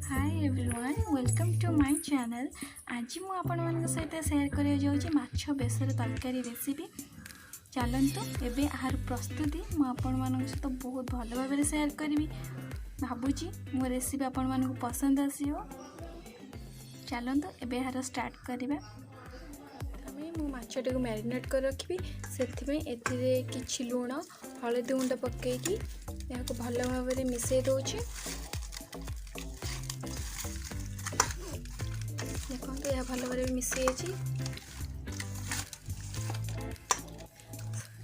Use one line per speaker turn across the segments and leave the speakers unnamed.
Hi everyone, welcome to my channel. ଆଜି ମୁଁ ଆପଣମାନଙ୍କ ସହିତ ସେୟାର କରିବାକୁ ଯାଉଛି ମାଛ ବେସର ତରକାରୀ ରେସିପି। ଚାଲନ୍ତୁ, ଏବେ ଏହାର ପ୍ରସ୍ତୁତି ମୁଁ ଆପଣମାନଙ୍କ ସହିତ ବହୁତ ଭଲ ଭାବରେ ସେୟାର କରିବି। ଭାବୁଛି ମୋ ରେସିପି ଆପଣମାନଙ୍କୁ ପସନ୍ଦ ଆସିବ। ଚାଲନ୍ତୁ, ଏବେ ଏହାର ଷ୍ଟାର୍ଟ କରିବା। ପ୍ରଥମେ ମୁଁ ମାଛଟିକୁ ମ୍ୟାରିନେଟ୍ କରି ରଖିବି। ସେଥିପାଇଁ ଏଥିରେ କିଛି ଲୁଣ, ହଳଦୀ ଗୁଣ୍ଡ ପକାଇକି ଏହାକୁ ଭଲ ଭାବରେ ମିଶାଇ ଦେଉଛି। ଦେଖନ୍ତୁ, ଏହା ଭଲ ଭାବରେ ମିଶିଯାଇଛି।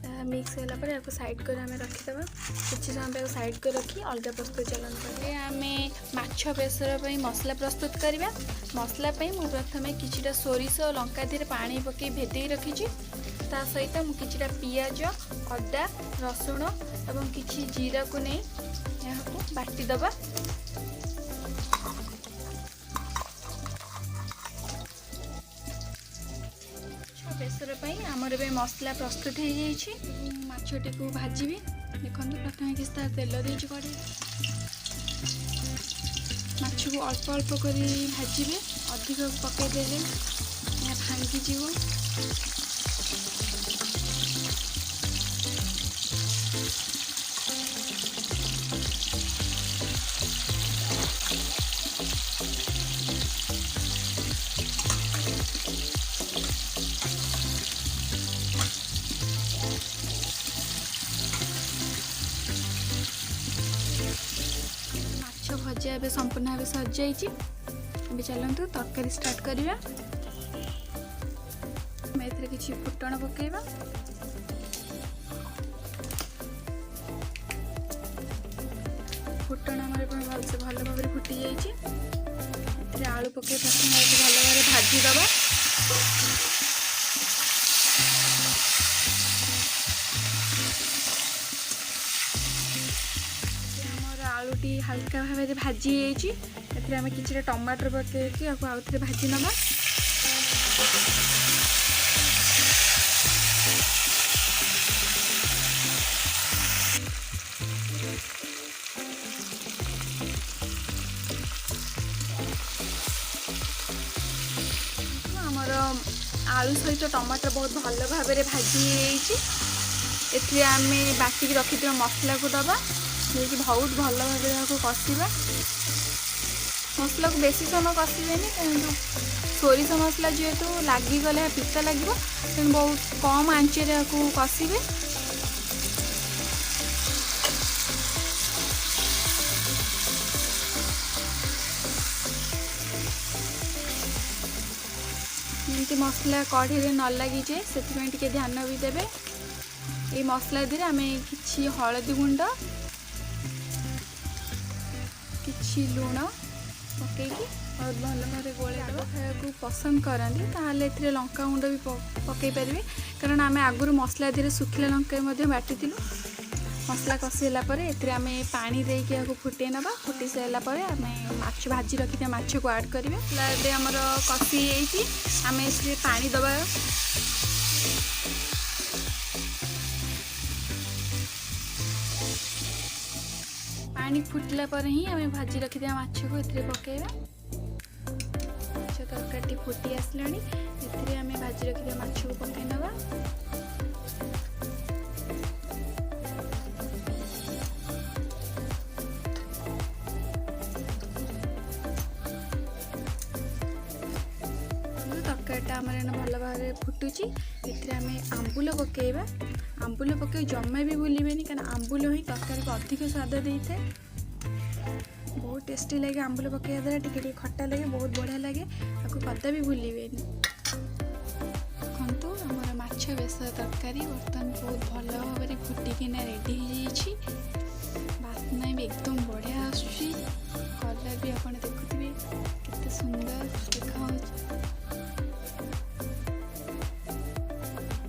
ଏହା ମିକ୍ସ ହେଲା ପରେ ଏହାକୁ ସାଇଡ଼୍ କରି ଆମେ ରଖିଦେବା। କିଛି ସମୟ ପାଇଁ ସାଇଡ଼୍ କରି ରଖି ଅଲଗା ପ୍ରସ୍ତୁତ ଚାଲନ୍ତୁ। ଏବେ ଆମେ ମାଛ ବେସର ପାଇଁ ମସଲା ପ୍ରସ୍ତୁତ କରିବା। ମସଲା ପାଇଁ ମୁଁ ପ୍ରଥମେ କିଛିଟା ସୋରିଷ ଓ ଲଙ୍କା ଦେହରେ ପାଣି ପକାଇ ଭେଦେଇ ରଖିଛି। ତା ସହିତ ମୁଁ କିଛିଟା ପିଆଜ, ଅଦା, ରସୁଣ ଏବଂ କିଛି ଜିରାକୁ ନେଇ ଏହାକୁ ବାଟିଦେବା। ବେସର ପାଇଁ ଆମର ଏବେ ମସଲା ପ୍ରସ୍ତୁତ ହେଇଯାଇଛି। ମୁଁ ମାଛଟିକୁ ଭାଜିବି। ଦେଖନ୍ତୁ, ପ୍ରଥମେ କିଛି ତାର ତେଲ ଦେଇଛି କଢ଼େଇରେ। ମାଛକୁ ଅଳ୍ପ ଅଳ୍ପ କରି ଭାଜିବେ। ଅଧିକ ପକାଇଦେଲେ ଏହା ଭାଙ୍ଗିଯିବ। ମାଛ ଭଜା ଏବେ ସମ୍ପୂର୍ଣ୍ଣ ଭାବେ ସରିଯାଇଛି। ଏବେ ଚାଲନ୍ତୁ, ତରକାରୀ ଷ୍ଟାର୍ଟ କରିବା। ଆମେ ଏଥିରେ କିଛି ଫୁଟଣ ପକାଇବା। ଫୁଟଣ ଆମର ଏବେ ଭଲସେ ଭଲ ଭାବରେ ଫୁଟି ଯାଇଛି। ଏଥିରେ ଆଳୁ ପକାଇ ପ୍ରଥମେ ଏହାକୁ ଭଲ ଭାବରେ ଭାଜିଦେବା। ଆମର ଆଳୁଟି ହାଲକା ଭାବରେ ଭାଜି ହେଇଯାଇଛି। ଏଥିରେ ଆମେ କିଛିଟା ଟମାଟର ପକାଇକି ଆକୁ ଆଉଥରେ ଭାଜି ନେବା। ଆମର ଆଳୁ ସହିତ ଟମାଟର ବହୁତ ଭଲ ଭାବରେ ଭାଜି ହେଇଯାଇଛି। ଏଥିରେ ଆମେ ବାଟିକି ରଖିଥିବା ମସଲାକୁ ଦେବା, ଦେଇକି ବହୁତ ଭଲ ଭାବରେ ଏହାକୁ କଷିବା। ମସଲାକୁ ବେଶୀ ସମୟ କଷିବେନି, କିନ୍ତୁ ସୋରିଷ ମସଲା ଯେହେତୁ ଲାଗିଗଲେ ଏହା ପିତା ଲାଗିବ। ତେଣୁ ବହୁତ କମ୍ ଆଞ୍ଚରେ ଏହାକୁ କଷିବେ। ଯେମିତି ମସଲା କଢ଼େଇରେ ନ ଲାଗିଯାଏ, ସେଥିପାଇଁ ଟିକେ ଧ୍ୟାନ ବି ଦେବେ। ଏଇ ମସଲା ଦେହରେ ଆମେ କିଛି ହଳଦୀ ଗୁଣ୍ଡ, କିଛି ଲୁଣ ପକାଇକି ବହୁତ ଭଲ ଭାବରେ ଗୋଳେଇ ଦେବା। ଖାଇବାକୁ ପସନ୍ଦ କରନ୍ତି, ତାହେଲେ ଏଥିରେ ଲଙ୍କା ଗୁଣ୍ଡ ବି ପକାଇ ପାରିବେ, କାରଣ ଆମେ ଆଗରୁ ମସଲା ଦେହରେ ଶୁଖିଲା ଲଙ୍କା ମଧ୍ୟ ବାଟିଥିଲୁ। ମସଲା କଷି ହେଲା ପରେ ଏଥିରେ ଆମେ ପାଣି ଦେଇକି ଏହାକୁ ଫୁଟେଇ ନେବା। ଫୁଟି ସାରିଲା ପରେ ଆମେ ମାଛ ଭାଜି ରଖିଥିବା ମାଛକୁ ଆଡ଼୍ କରିବା। ମସଲା ଏବେ ଆମର କଷି ହେଇଯାଇଛି। ଆମେ ଏଥିରେ ପାଣି ଦେବା। ପାଣି ଫୁଟିଲା ପରେ ହିଁ ଆମେ ଭାଜି ରଖିଥିବା ମାଛକୁ ଏଥିରେ ପକାଇବା। ମାଛ ତରକାରୀଟି ଫୁଟି ଆସିଲାଣି। ଏଥିରେ ଆମେ ଭାଜି ରଖିଥିବା ମାଛକୁ ପକାଇ ନେବା। ତରକାରୀଟା ଆମର ଏଇନା ଭଲ ଭାବରେ ଫୁଟୁଛି। ଏଥିରେ ଆମେ ଆମ୍ବୁଲ ପକାଇବା। ଆମ୍ବୁଲ ପକାଇ ଜମା ବି ଭୁଲିବେନି, କାରଣ ଆମ୍ବୁଲ ହିଁ ତରକାରୀକୁ ଅଧିକ ସ୍ୱାଦ ଦେଇଥାଏ। ବହୁତ ଟେଷ୍ଟି ଲାଗେ। ଆମ୍ବୁଲ ପକାଇବା ଦ୍ୱାରା ଟିକେ ଟିକେ ଖଟା ଲାଗେ, ବହୁତ ବଢ଼ିଆ ଲାଗେ। ତାକୁ କଦାପି ଭୁଲିବେନି। ଦେଖନ୍ତୁ, ଆମର ମାଛ ବେସର ତରକାରୀ ବର୍ତ୍ତମାନ ବହୁତ ଭଲ ଭାବରେ ଫୁଟିକିନା ରେଡ଼ି ହେଇଯାଇଛି।